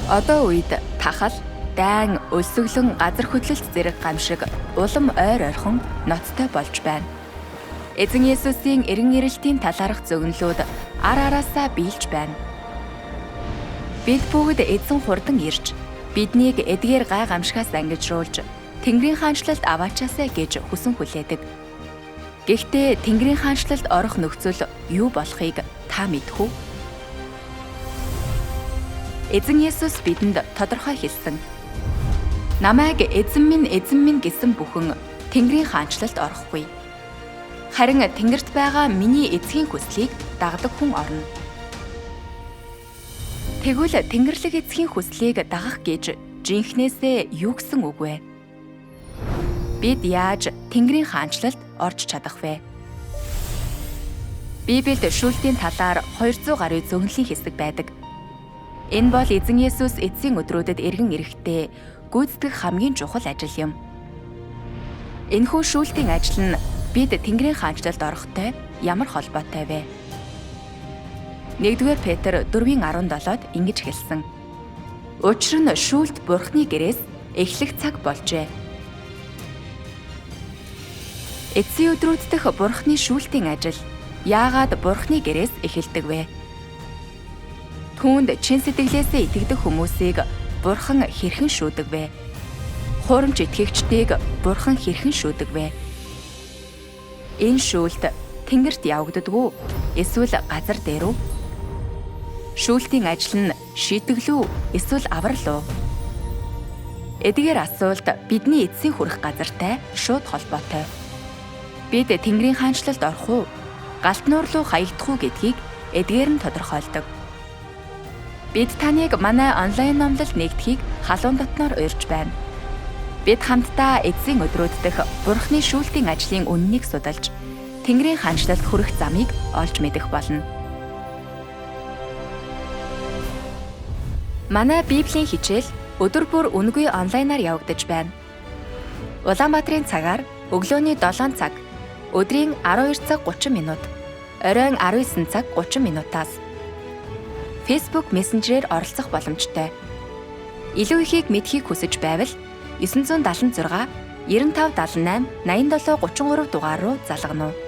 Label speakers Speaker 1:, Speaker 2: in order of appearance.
Speaker 1: Одоо үед тахал, дайн, өлсгөлөн, газар хөдлөлт зэрэг гамшиг улам ойр ойрхон ноцтой болж байна. Эзэн Есүсийн эргэн ирэлтийн талаарх зөгнөлүүд ар араасаа биелж байна. Бид бүгд эзэн хурдан ирж, биднийг эдгээр гай гамшигаас ангижруулж, Тэнгэрийн хаанчлалд аваачаасай гэж хүсэн хүлээдэг. Гэхдээ Тэнгэрийн хаанчлалд орох нөхцөл юу болохыг та мэдэх үү? Эзэн Есүс бидэнд тодорхой хэлсэн. Намайг эзэн минь, эзэн минь гэсэн бүхэн Тэнгэрийн хаанчлалд орохгүй. Харин Тэнгэрт байгаа миний эцгийн хүслийг дагдаг хүн орно. Тэгвэл Тэнгэрлэг эцгийн хүслийг дагах гэж жинхнээсээ юу гэсэн үг вэ? Бид яаж Тэнгэрийн хаанчлалд орж чадах вэ? Библиэд шүүлтийн талаар 200 гаруй зөгнөлийн хэсэг байдаг. Энэ бол эзэн Есүс эцсийн өдрүүдэд эргэн ирэхдээ гүйцэтгэх хамгийн чухал ажил юм. Энэхүү шүүлтийн ажил нь бид Тэнгэрийн хаанчлалд орохтой ямар холбоотой вэ? 1-р Петр 4:17-д ингэж хэлсэн. Учир нь шүүлт Бурхны гэрээс эхлэх цаг болжээ. Эцсийн өдрүүд дэх Бурхны шүүлтийн ажил яагаад Бурхны гэрээс эхэлдэг вэ? Түүнд чин сэтгэлээсээ итгэдэг хүмүүсийг Бурхан хэрхэн шүүдэг вэ? Хуурамч итгэгчдийг Бурхан хэрхэн шүүдэг вэ? Энэ шүүлт Тэнгэрт явагддаггүй эсвэл газар дээр үү? Шүүлтийн ажил нь шийтгэл үү эсвэл аврал уу? Эдгээр асуулт бидний эцсийн хүрэх газартай шууд холбоотой. Бид Тэнгэрийн хаанчлалд орох уу? Галт нуур руу хаягдах уу гэдгийг эдгээр нь тодорхойлдог. Бид таныг манай онлайн номлолд нэгдэхийг халуун дотноор урьж байна. Бид хамтдаа эцсийн өдрүүд дэх Бурхны шүүлтийн ажлын үнэнийг судалж, Тэнгэрийн хаанчлалд хүрэх замыг олж мэдэх болно. Манай Библийн хичээл өдөр бүр үнэгүй онлайнаар явагдаж байна. Улаанбаатарын цагаар өглөөний 7 цаг, өдрийн 12 цаг 30 минут, оройн 19 цаг 30 минутаас Facebook Messenger-ээр оролцох боломжтой. Илүү ихийг мэдэхийг хүсэж байвал 976 95 78 87 33 дугаар руу залгана уу.